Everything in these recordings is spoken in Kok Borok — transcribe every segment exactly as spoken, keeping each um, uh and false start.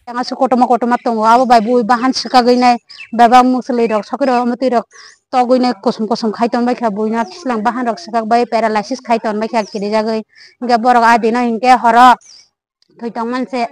Tanga su kotorma kotorma tongo, abo bai bui bahan swkagwi nai, bebak mwswlwi rok sokirok mwtwi rok togwi nai kosom kosom khai ton baikha, buino thislang bahan rok swkak bai paralysis khai ton baikha kirijagwi. Hinkhe borok adino hinkhe horo thwi tong manse.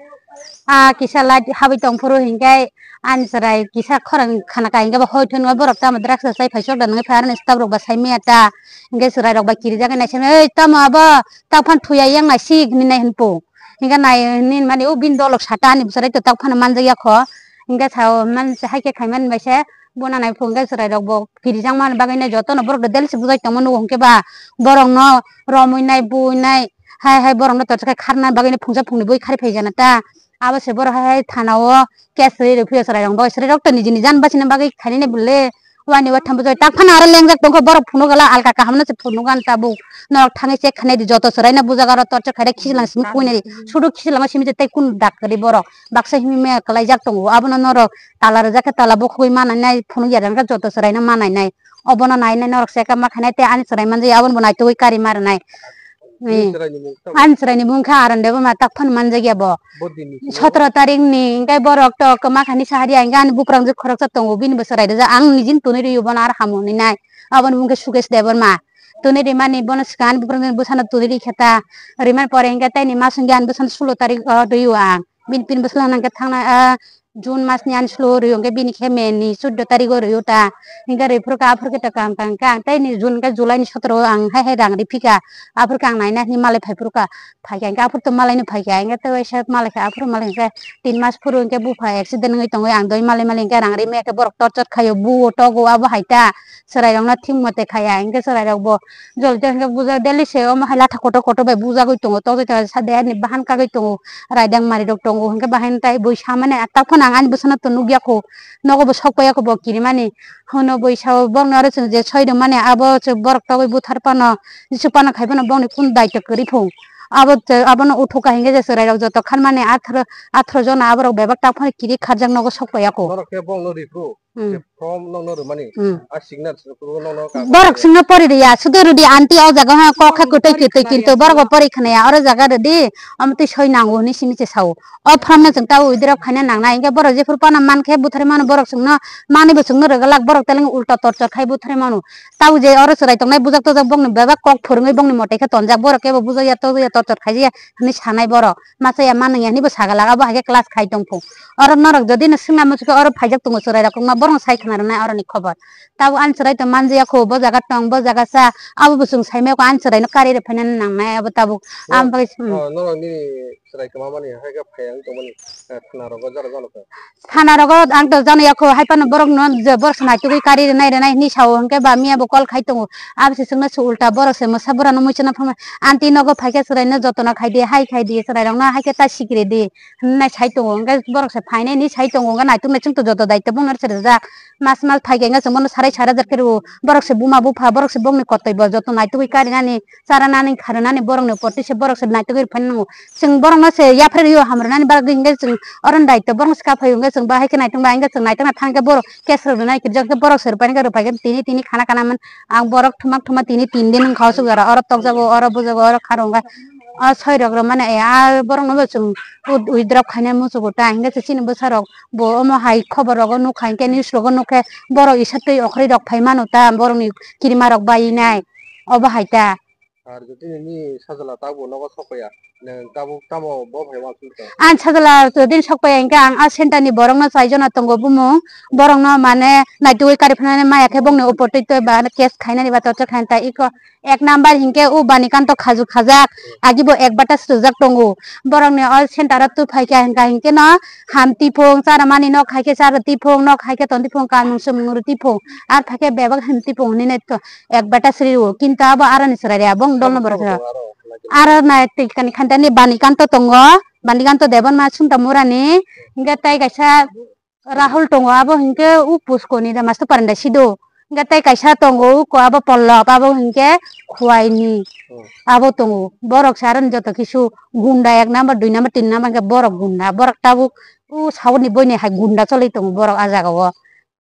A kisa light habwi tong phuru hinkhe ani chwrai kisa khorang khana ka hinkhe bo hoi thungo borok tamo drugs chai phai sok da nang phai aroni stop rok ba sai maya ta. Hinkhe chwrai rok ba kirijak nai sene, "Ei tamo abo tak phan thuya yang nai sik," hinwi nai hinpu. Hinkhe nai hinwi mani o bini dolok sata ani bwswrai to tak phano manjak ya kho. Hinkhe sao manse hai khe khai mani bai se bo nanai phuru hinkhe chwrai rok bo kirijak mani bagwi nai jotono borok rok daily se bujai tongma nugo hinkhe ba borok no romwi nai bui nai. Hai hai borok no torsa khe kharna bagwi no phungsa phungni bui khari phai jana ta. Abo se borok hai hai thana o case rwi rw phio chwrai rok bo chwrai rok to niji niji ani bachina bagwi khainani bwle wani wa thambo jai tak phano aro lengjak tongkha borok phunuk gala alka kaham no se phunuk gan tabuk norok thangwi check khainai di joto chwrai no bujak aro torsa khaida khichlang simi kuinai di sudu khichlang simi je tei kun dak kwrwi borok baksa himi me kwlai jak tongo abono norok tala rwjak khe tala bukhugwi manai nai phunuk ya jang khe joto chwrai no manai nai obono nai nai norok check up ma khainai tei ani chwrai manjak ya abono bo naitugwi kari ma rwnai. Ni Eh. Chwraini mung tamo? Ani chwraini mung khe Aron Debbarma tak phano manjak ya bo. Bo dini simi sotro tarik ni hinkhe borok to kwma khani sahari ya hinkhe ani buprang je khoroksa tongo bini bo chwrai rijak ang nijin tuni rio bono ar hamo hinwi nai. Aboni mung khe Sukesh Debbarma. Tuni rimani bono swkang ani buprang je bwsano tuni ri khe ta. Rimani pore hinkhe taini mas hinkhe ani bwsano sulo tarik o rio ang. Bini pin bwswla nang khe thangnai ah, June mas ni ani sulo rio hinkhe bini khe May ni chuddo tarigo rio ta. Hinkhe ri phuru kha aphuru khe ta kang kang khe ang tei ni June hinkhe July ni sotro o ang hai hai rang ri phika. Aphuru khe ang naina hinwi malai phai phuru kha. Phai kha hinkhe aphuru to malai no phai kha hinkhe tei waisa malai kha aphuru malai hinkhe tin mas phuru hinkhe bupha accident wngwi tongwi ang doi malai malai hinkhe rang ri maya khe borok torchar khaio buo togo abo hai ta. Chwrai rok no thik mote khaya hinkhe chwrai rok bo Jolto hinkhe buja daily se omo hai latha kotor kotor bai bujagwi tongo, tokjagwi tongo, sade ani bahan kagwi tongo, raidang mari rok tongo, hinkhe bahai no tai bui samani, tak phano ang ani bwsano to nukya kho, nogo bo sok paiya kho bo kirimani, hwno bui sao bokno aro chwng je soi rwmani abo borok togwi buthar phano, jisu phano khai phano bokni kun daityo kwrwi pho, abo abono uthuka hinkhe je chwrai rok joto kharmani atharo, atharo jona aborok bebak tak phano kiri kharjak nogo sok paiya kho. Norok khe bokno riphu. Hmm. Khe form nokno rwmani. Hmm. A signature rwphuru nokno kago Borok khe. Singno pori riya, sudo rwdi aunty o jaga ha kok khe Ang kwtwi pori kwtwi khna kinto riya, borok bo singno. Pori khna ya, oro jaga rwdi, omo twi soi nango hinwi simi se sao. O form no chwng tabuk withdraw khaina nangnai, hinkhe borok jephuru phano mankhe butharwi mano borok chwngno, manwi bo chwngno rwglak, borok teleng ulta torchor khai butharwi mano. Tabuk je oro chwrai tongnai bujak tojak bokni bebak kok phwrwngwi bokni mote khe tonjak, borok kebo bujak ya tojak ya torchor khaijak ya hinwi sanai borok. Masa ya manwi ya hinwi bo sagalak, abo hai khe class khai tongphung. Oro norok jodi no swngna muchukhe oro phaijak tongo chwrai rok wngma borok sai khna rwnai oroni khobor. Tabuk ani chwrai to manjaya kho bo jaga tong bo jaga cha abo bo chwng sai maya kho ani chwrai no kari rw phainani nangnai abo tabuk. Norok, Am bagwi, hmm. Oh, norok nini chwrai kwma mani hai khe phai ang tongmani, eh, thana rogo jora jora khe. Thana rogo ang to jano ya kho hai phano borok no je borok se naitugwi kari rwnai rwnai hinwi sao hinkhe ba miya bo call khai tongo. Abo se chwngno se ulta borok se mwsa bura no muichana phama anti nogo phaikhe chwrai no jotono khai di hai khai di chwrai rok no hai khe ta sikiri di. Hinwi sai tongo, hwnkhe borok se phainai hinwi sai tongo, hwnkhe naituk nai chwng to joto daityo bongni oro se rijak. Mas mas phaikhe hwnkhe chwng bono sarai sara jar khe rwo. Borok se buma bupha, borok se bongni kotoi bo joto naitugwi karinani, charanani, kharwnani borokni opor twi se borok se naitugwi rwphani nango. Chwng borokno se yapharwi rw hamrwnani bagwi hwnkhe chwng oro daityo borokno se kaphai hwnkhe chwng bahai khe naituk bai hwnkhe chwng naituk na thang khe borok case rw rwnai kirijak khe borok se rwphani khe rwphai khe tini tini khana khana man ang borok thumak thuma tini tin din wngkha o chukjara oro tokjago oro bujago oro kharo hwnkhe. O soi rok rw mani, a borok no bo chwng withdraw khainai muchungo ta, hinkhe se chini bwsa rok bo omo hai khobor rogo nukha, hinkhe news rogo nukkhe borok isa twi okhorwi rok phai mano ta, borok ni kirima rok bai nai, obo hai ta. Ar jotoni ni sajla tabuk nogo sok paiya, nwng tabuk tamo bo phai uansuk tong? Ang sajla jotoni sok paiya, hinkhe ang a center ni borok no chaijakna tongo bumung, borok no mane naitugwi kari phinani maya khe bongni opor twi twi ba case khainani ba torture khainani ta iko. Ek number hinkhe o Banikanto khaju khajak, agi bo advertise rwjak tongo. Borokni o center o tubuphaikha hinkha hinkhe no ham tiphung, charamani nok haikhe chara tiphung, nok haikhe ton tiphung, kanmung swmung rw tiphung, ar phaikhe bebak ham tiphung hinwi advertise rw-o. Kintu abo aroni chwrai ya, bong dolno borok. Aro nai twi kani khandani Banikanto tongo, Banikanto Debbarma Sundamurani, hinkhe tei kaisa Rahul tongo, abo hinkhe o Puskoni da masto paranda sido. Hinkhe tei kaisa tongo, uko abo Pollab, abo hinkhe Khuaini. Hmm. Abo tongo. Borok se aro joto kisu gunda ek number, dui number, tin number hinkhe borok gunda. Borok tabuk o sauni boini hai gunda choli tongo borok a jaga o.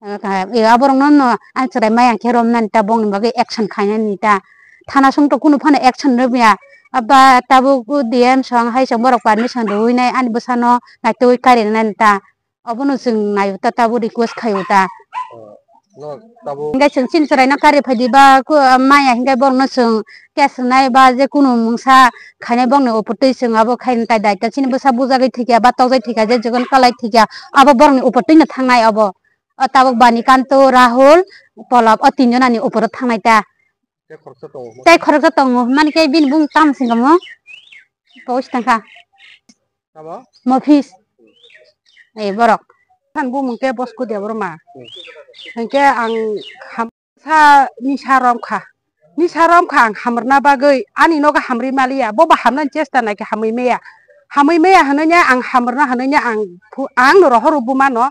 Abo rok no no ang chwrai maya khe romnani ta bongni bagwi action khainani ta. thana song to kunu phano action rwmya. Aba tabuk D M song hai song borok permission rwui nai ani bwsano naitugwi kari nai ta. Obono chwng naio ta, tabuk request khaio ta. Oh, no, tabuk. Hinkhe chwng chini chwraino kari phaidi ba ku-, maya hinkhe borokno chwng case rwnai ba je kunu mungsa khainai borokni opor twi chwng abo khaina tai daitya chini bwsa bujagwi thwikya ba tokjai thwikya je jogon kalai thwikya abo borokni opor twino thangnai obo. O tabuk Banikanto, Rahul, Polab o tinjonani opor thangnai ta. Tei khoroksa tongo. Tei khoroksa tongo. Mani khe bini bung tam singamo. Post tangkha. Abo? Mofis. Eh, borok. San bumung khe Bosku Debbarma. Hmm. Hinkhe ang ham-, sa nisa romkha. Nisa romkha ang hamrwna bagwi. Ani nogo hamri maliya. Bobo hamnani chesta naikhe hamwi maya. Hamwi maya hwnwi ang hamrwna hwnwi ang phu-, ang no rohoro bumano.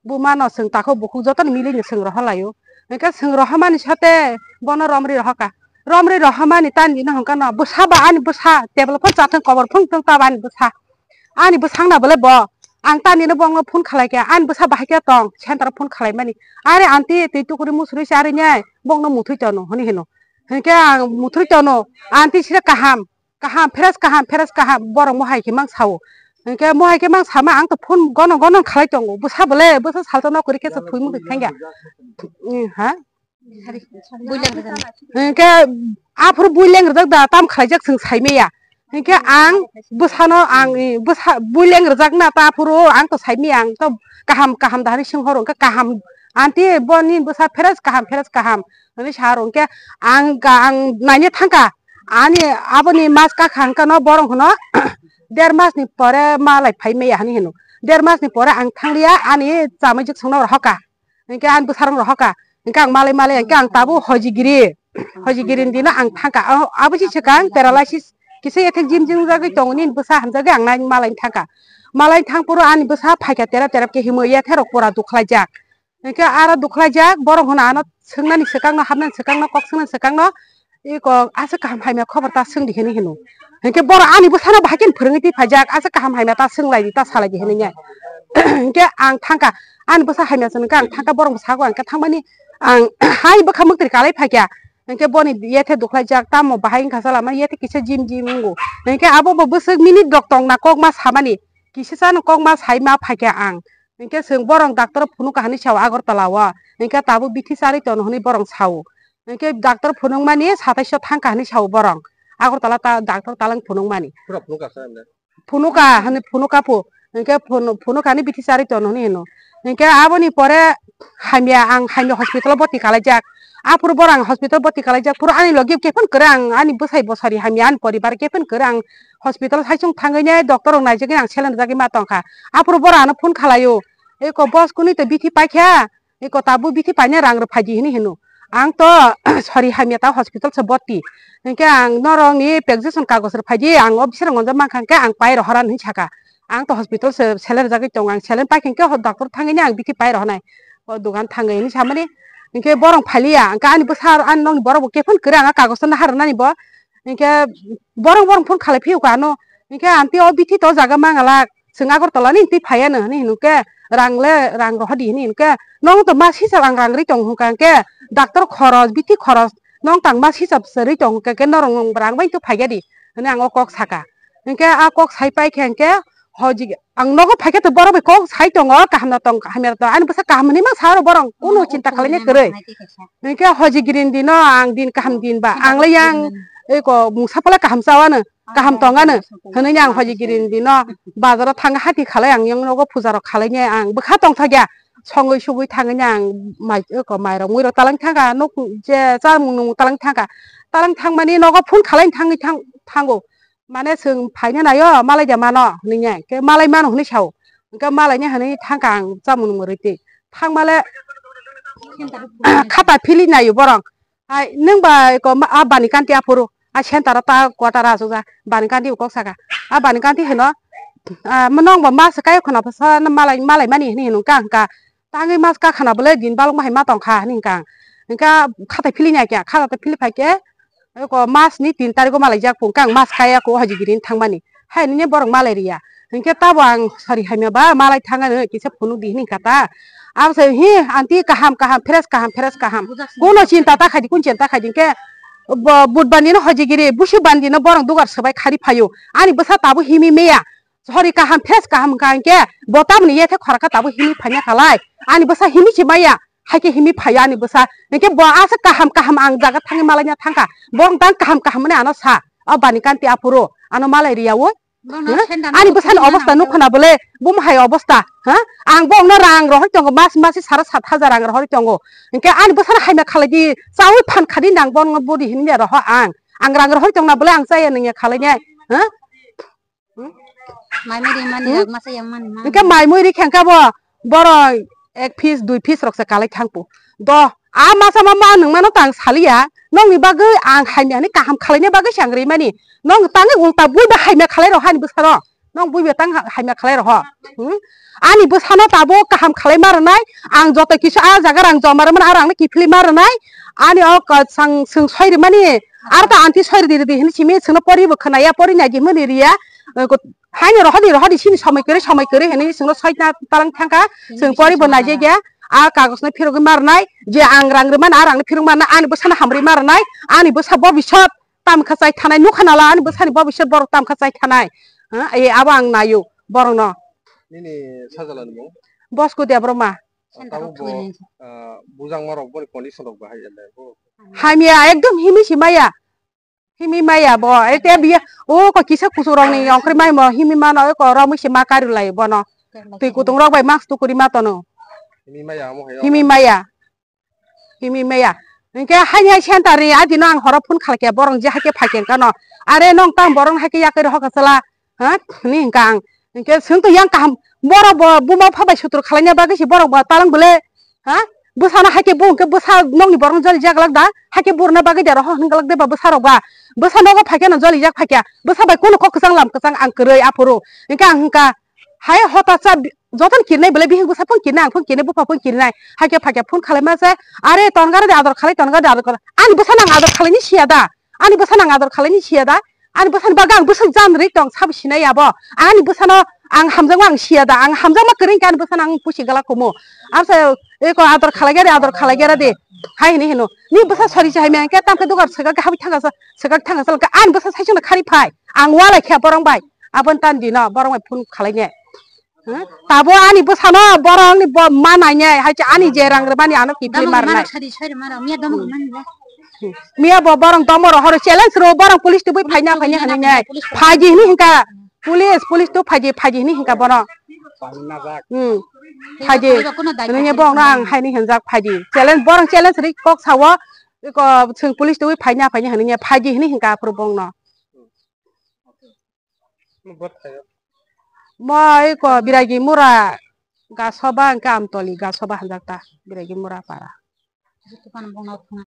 Bumano chwng takhuk bukhuk jotono milino chwng rohor laio. Hinkhe chwng rohormani sate bono romri rohorkha. Romri rohormani tani no hwnkha no bwsa ba ani bwsa table phone chathwng kobor phone thwng ta ba ani bwsa. Ani bwsang na bole bo. Ang tani no bongno phone khalai kha. Ani bwsa bahai khe tong center phone khalai mani. Are aunty twi tukuri musuri se are nyai bongno muthwi tono hwnwi hino. Hinkhe ang muthwi tono aunty sire kaham. Kaham, fresh kaham, fresh kaham, borok mo hai khe mang sao. Hinkhe mo hai khe mang sama ang to phone gono gono khalai tongo. Bwsa bole, bwsa salto no kwrwi khe se thwi mung thangya. Hmm, ha? Hinkhe aphuru buileng rwjak da tam khlaijak chwng saimaya. Hinkhe ang bwsano ang, eh, bwsa buileng rwjak na ta aphuru ang to saimaya ang to kaham kaham da hani sing horo hinkhe kaham aunty boni bwsa fresh kaham fresh kaham. Hwnwi sa rw hinkhe ang ang naina thangkha. Ani aboni mas kakha hwnkhe no borok hwno der mas ni pore malai phai maya hinwi hino. Der mas ni pore ang thangliya ani chamwi jwk songno rohorkha. Hinkhe ani bwsarok rohorkha. Hinkhe ang malai malai hinkhe ang tabuk hojigiri. Hojigiri ni dino ang thangkha. Abo si swkang paralysis kisa ethek jim jim jagwi tongo nini bwsa hamjagwi ang nai malai thangkha. Malai thang phuru ani bwsa phaikha terep terep khe himwi yathe rok pura dukhlaijak. Hinkhe aro dukhlaijak, borok hwnwi ano swngnani swkangno, hapnani swkangno, kok swngnani swkangno, eko aswk kaham hamya khobor ta swngdi hinwi hino. Hinkhe borok ani bwsano bahai kheno phwrwngwi twi phaijak, aswk kaham hamya ta swnglaidi, ta salaidi hinwi ya. Hinkhe ang thangkha, ani bwsa hamya se hwnkhe ang thangkha, borok bwsago ang khe thangmani ang hai bwkha mwktwi kalai phaikha. Hinkhe boni yethe dukhlaijak, tamo bahai wngkha sala mani yethe kisa jim jim wngo. Hinkhe abo bo bwswk minute rok tongna kokma samani, kisisa no kokma saima phaikha ang. Hinkhe chwng borok doctor phunukha hinwi sao Agartala o. Hinkhe tabuk bithi charwi tono hinwi borok sao. Hinkhe doctor phunukmani satais o thangkha hinwi sao borok. Agartala ta doctor talang phunukmani. Phunukha sa anda? Phunukha hinwi phunukha phu. Hinkhe phunu-, phunukha hinwi bithi charwi tono hinwi hino. Hinkhe aboni pore hamya ang hamya hospital o boti kalaijak. Aphuru borok ang hospital boti kalaijak. Phuru ani logi khe phano kwrwi ang ani bwsai bosari hamya ani poribar khe phano kwrwi ang hospital saichung thangwi nai doctor rok naijagwi ang seleng rwjagwi ma tongkha. Aphuru borok ano phone khalaio, "Eko boss kuni to bithi paikha, eko tabuk bithi paina rang rw phaidi," hinwi hino. Ang to sori hamya ta hospital se boti. Hinkhe ang norok ni prescription kagoj rw phaidi, ang o bising rok ngonjak mankha hinkhe ang pai rohora hinwi saka. Ang to hospital se seleng rwjagwi tongo, ang seleng paikha hinkhe ho doctor thangwi ni ang bithi pai rohornai. O dogan thangwi hinwi samani hinkhe borok phaliya, hinkhe ani bwsa ani nokni borok bo khe phano kwrwi ang a kagoj no naharnani bo. Hinkhe borok borok phone khalai phiyokha ano. Hinkhe aunty o bithi to jaga mangalak. Chwng Agartala ni twi phaiya no hinwi hinukhe rang le rang rohordi hinwi hinukhe nong to mas hisab ang rang rwi tong hwnkha hinkhe doctor khoros bithi khoros nong tang mas hisab se rwi tong hwnkha khe norok rang bai to phaiya di hinwi ang o kok saka. Hinkhe a kok sai paikha hinkhe hojik ang nogo phaikhe to borok bai kok sai tongo kaham no tong hamya tong ani bwsa kaham hinwi ma sa oro borok kunu chinta khalai ni kwrwi. Hinkhe hojigiri ni dino ang din kaham din ba ang le yang eko mungsa phala kaham chawano. Kaham tong ano hinwi ang hojigiri ni dino bazaro thang hati khalai ang yang nogo puja rok khalai ni ang bwkha tongthokya songwi sugwi thangwi ni ang mai eko mairok muirok talang thangkha nuk je chamung nung talang thangkha talang thangmani nogo phone khalai thangwi thang thango mane chwng phaina naio malai da mano hinwi khe malai mano hinwi sao hinkhe malai ni hinwi thangkha ang chamung nung rwitwi thangmale khata phili naio borok. Hai, nwng ba eko ma-, a Banikanti aphuru, a center o ta quarter asukjak, Banikanti bo kok saka. A Banikanti hino, ah, nwng ba mas kai khwna bwsa malai, malai mani hinwi hino ka hwnkha. Tangwi mas ka khwna bwle din balok ma hai ma tongkha hinwi hwnkha. Hwnkha khatai phili nai khe, khatai phili phai khe, eko mas ni tin tarikh o malaijak phung khe ang mas kaya kho hojigiri thangmani. Hai nini borok malai riya. Hinkhe tabo ang sari hamya ba malai thang ano kisa phunuk di hinwi kha ta. Abo se hi aunty kaham kaham fresh kaham fresh kaham. Kuno chinta ta khaidi kun chinta khaidi hinkhe bo-, but bandi no hojigiri, busi bandi no borong dugar swbai khari phaio. Ani bwsa tabuk himi meya. Sori kaham, phes kaham wngkha hinkhe, bo tamni yethe khoroksa tabuk himi phaiya khalai. Ani bwsa himi se maya, haikhe himi phaio ani bwsa. Hinkhe bo asa kaham kaham ang jaga thangwi malaina thangkha. Borong tang kaham kaham hwnwi ano sa. O bani kanti aphuru ano malai riyaui. Bono Hmm? senda Ani no bwsani tini obostha nang nukho na bole, bum hai obostha, ha? Ang bongno rang rohoi tongo, mas masi sara sat hajar rang rohoi tongo. Hinkhe ani bwsano hamya khalai di, chaui phan khadi nang bongno budi hinwi roho ang. Ang rang rohoi tongna bole ang chaya nungya khalai nai, ha? Mai mui ri mani Hmm? rok masa yang mani mani. Hinkhe mai mui ri khengkha bo, borok ek piece, dui piece rok se kalai thangpo. Do, a masa ma ma nung mano tang saliya, nongni bagwi ang hamya ni kaham khalaina bagwi se ang rimani. Nong tangwi ulta bui ba hamya khalai rok hani bwsano. Nong bui ba tang ha-, hamya khalai rok ho. Hmm? Ani bwsano tabuk kaham khalai ma rwnai, ang joto kisa a jaga rang joma rwmani a rang no kiphilwi ma rwnai. Ani o ka-, sang, swng soi rwmani, ar ta anti soi rwdi rwdi hini simi swngno pori bo khwnaya, pori nai di hwnwi riya. Haino rohodi, rohodi, sini somoi kwrwi, somoi kwrwi hinwi chwngno soitna talang thangkha, chwng poribo naijagya, a kagosno phirogwi marnai, je ang rang rwmani, a rangno phirok marnai, ani bwsano hamrwi marnai, ani bwsa bobisot tamkha chai thanai, nukha nala, ani bwsani bobisot borok tamkha chai thanai. Ha, e, abo ang naio, borokno. Nini sajla ni mung? Bosku Debbarma. Tabuk bo, ah, bujang marok boni condition rok bahai ya le, bo. Hamya, ekdom himi si maya. Himi maya bo, ete biya, o ko kisa kusuk rok ni ongkhri mai mo, himi mano, o ko romwi se ma kari lai bono. Twi kutung rok bai mask tukuri ma tono. Himi maya, amo hai. Himi maya. Himi maya. Hinkhe haini hai center ni adino ang horo phone khalai khe borong je haikhe phai khe kano. Are nong tang borong haikhe yakai rohor ka sala. Ha? Hini hinkha ang. Hinkhe swng to yang kaham. Borok bo buma pha bai sutur khalaina bagwi se borok bo talang bole. Ha? Bwsano haikhe bo hinkhe bwsa nokni borok joli jaglak da? Haikhe burna bagwi da rohor hwnglak de ba bwsa rok ba? Bwsa nogo phaikhe no joli jak phaikha. Bwsa bai kunu kok kwchang lam kwchang ang kwrwi aphuru. Hinkhe ang hinkha hai hota cha bi-, jotono kirnai bole bihik bwsa phone kirnai, ang phone kirnai, bupha phone kirnai. Haikhe phaikha phone khalaima se, are tongar de ador khalai, tongar de ador khalai. Ani bwsano ang ador khalaini siya da? Ani bwsano ang ador khalaini siya da? Ani bwsani bagwi ang bwswk jan ri tong sabo sinai abo. Ani bwsano ang hamjakma ang siya da? Ang hamjakma kwrwi khe ani bwsano ang pusi gala kumu. Amsa eko ador khalai gari, ador khalai gari de. Hai hini hino. Ni bwsa sori se hai mangke tam khe dugar segak habwi thangasa, segak thangasa laka ani bwsa saisung khari phai. Ang walai khe borong bai. Abon tan dino borong bai phone khalaine. Hmm? Tabo ani bwsano borokni bo ma nainai, hai ani je rang rwmani ano kiphilwi marnai. Sari, sari maro, miya domo mani le. Miya bo borok domo ro horo challenge ro borok police tubui phaina phaina hwnwi nai. Phaji hini hinka police, police tu phaji, phaji hini hinka bono. Hmm. Phaji. Nungye borok no ang haini hinjak phaji. Challenge borok challenge ri kok sawo. Iko chwng police tubui phaina phaina hwnwi nai phaji hini hinka aphuru bongno. Mo iko Biragi Mura gasoba hwnkhe Amtoli gasoba hanjakta Biragi Mura para.